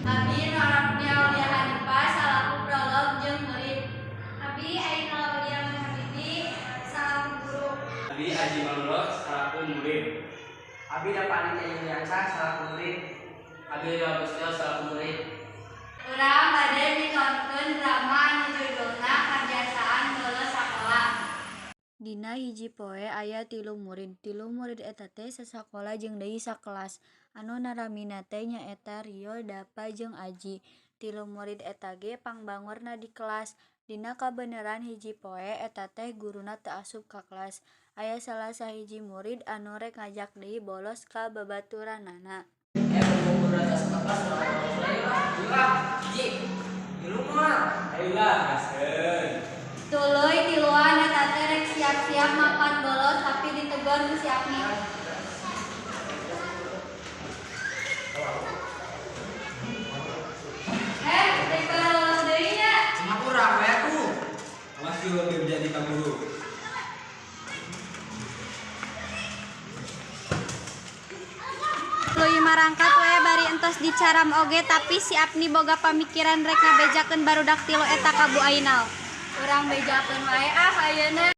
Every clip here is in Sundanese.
Abi Nurafni Aulia Hanifah salaku prolog jeung murid. Abi Aina Laudia Habibi salaku guru. Abi Aji Malulo salaku murid. Abi Dapak Aditya Yuliansyah salaku murid. Abi Rio Agustio salaku murid. Urang bade mitonkeun drama anu judulna Kabiasaan Bolos Sakola. Dina hiji poe aya tilu murid. Tilu murid eta teh sasakola jeung deui sakelas. Anu naramina teh nyaeta Rio, Dapa jeung Aji. Tilu murid eta ge pangbangorna di kelas. Dina kabeneran hiji poe eta teh guruna teu asup ka kelas. Aya salah sahiji murid anu rek ngajak deui bolos ka babaturanana. Mumpung guruna teu asup ka kelas, urang bolos deui lah. Ayolah, hiji. Milu moal. Ayolah, gaskeun. Tuluy tiluan eta teh rek siap-siap mangkat bolos tapi ditegor ku si Apni. Rek bolos deui nya. Cuma urang we atuh. Awas yeuh bebeja ka guru. Tuluy marangkat we bari entos dicaram oge tapi si Apni boga pamikiran rek ngabejakeun barudak tilu eta ka Bu Ainal. Urang bejakeun wae ah ayeuna.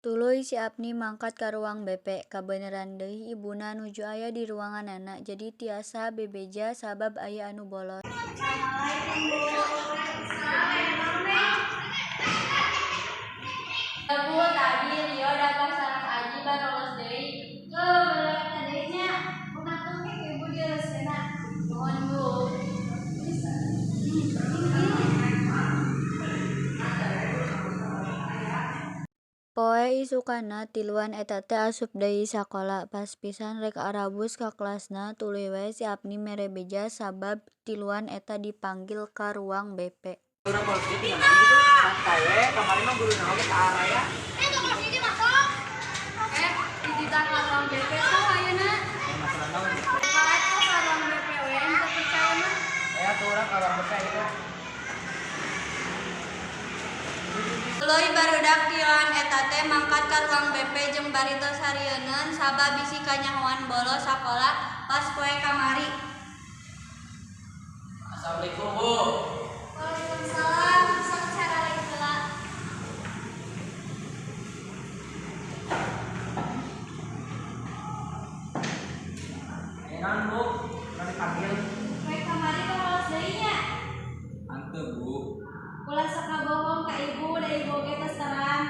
Tuluy si Apni mangkat ka ruang BP. Kabeneran deui ibuna nuju aya di ruanganana jadi tiasa bebeja sabab aya anu bolos. Bu, tadi Rio Dapa sareng Aji barolos deui. Heuh, barudak eta deui nya. Kumaha ge ibu dieureuskeunna. Nuhun, Bu. Poe isukana tiluan eta teh asup deui sakola. Pas pisan rek arabus ka kelasna tuluy wae si Apni mere beja sabab tiluan eta dipanggil ka ruang BP. Urang bolos deui tinggal gitu. Santai we, kamari mah guruna oge ka araya. Dititah ka ruang BP tuh ayeuna. Eh, masalah naon? Kalah tuh ka ruang BP we teu percaya mah. Aya tuh urang ka ruang BP gitu. Tuluy barudak tiluan eta teh mangkat ka ruang BP jeung bari tos harieun sabab bisi kanyahoan bolos sakola pas poe kamari. Assalamualaikum, Bu. Waalaikumsalam. Sok caraleng heula. Aya naon, Bu? Urang dipanggil. Poe kamari bolos deui nya. Hanteu, Bu. Ulah sok kabohong ka ibu da ibu oge tos terang.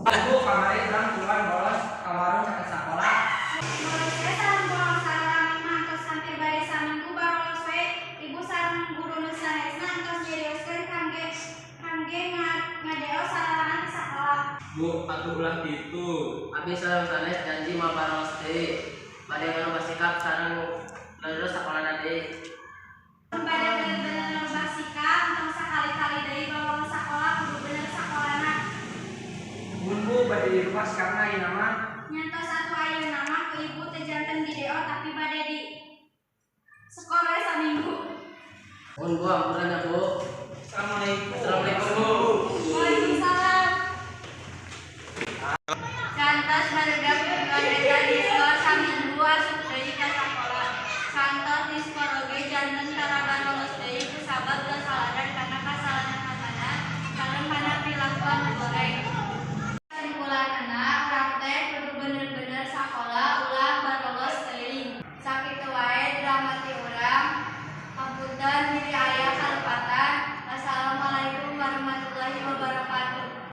Bu, kamari urang pulang bolos ka warung caket sakola. Bolos we sareng bolos sareng mah entos hampir bade saminggu barolos we. Ibu sareng guru nu sanesna entos nyarioskeun kangge ngadeo sararangan di sakola. Bu, atuh ulah kitu. Abi sareng sanes janji moal barolos deui. Bade ngarubah sikap sareng leres sakolana deui. Mun bade bener-bener ngarubah sikap entong sakali-kali deui barolos sakola kudu bener sakolana. Mun Bu, bade dirubah sikapna ayeuna mah. Nyantos atuh ayeuna mah ku ibu teu janten di DO tapi bade di sekolah saminggu. Nuhun, Bu, ampura nya, Bu. Assalamualaikum.